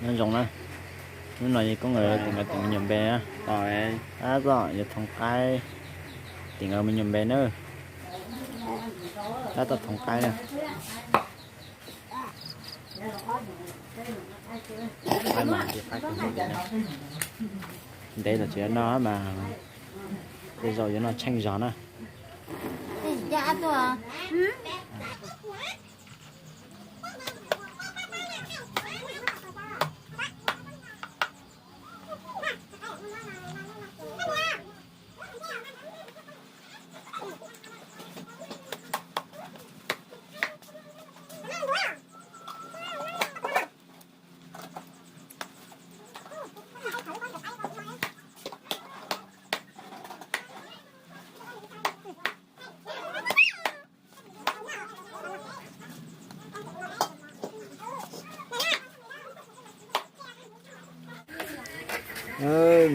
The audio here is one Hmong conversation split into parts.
Nyob zoo na, hnub no yog koob nkawd tim nkawd tus me nyuam npe na. Tab tom yuav thoov qaib tim nkawd me nyuam npe na. Tab tom thoov qaib na. Qaib mas qaib ntev los tsis noj mas tej zaum yuav noj tsheej zog na.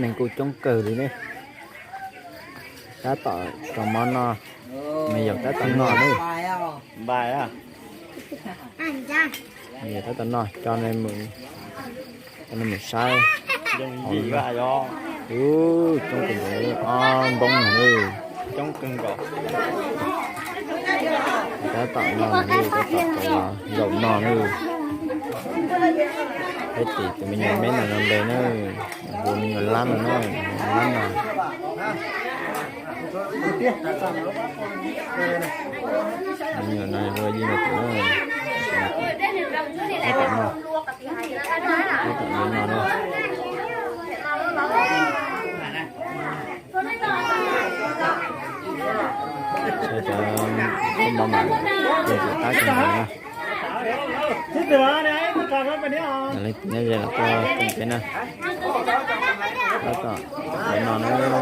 Neeg kuj coob kawg li ne. Tab tom tso mov noj, me yaus tab tom noj ne. Me yaus tab tom noj, coj nej mus saib. Ub, coob kawg nkaus li, ob npoob no ne. Tab tom noj ne, tab tom zaum noj ne. Peb tim tus me nyuam me no npe na, hu me nyuam Lab no na, Lab no. Me nyuam no hu Yij no tim na. Tab tom noj, tab tom noj no. Saib cov khaub npov mas tus ntxim qab kawg nkaus na. Nyob ze los tuaj koom peb na. Tab tom noj no na.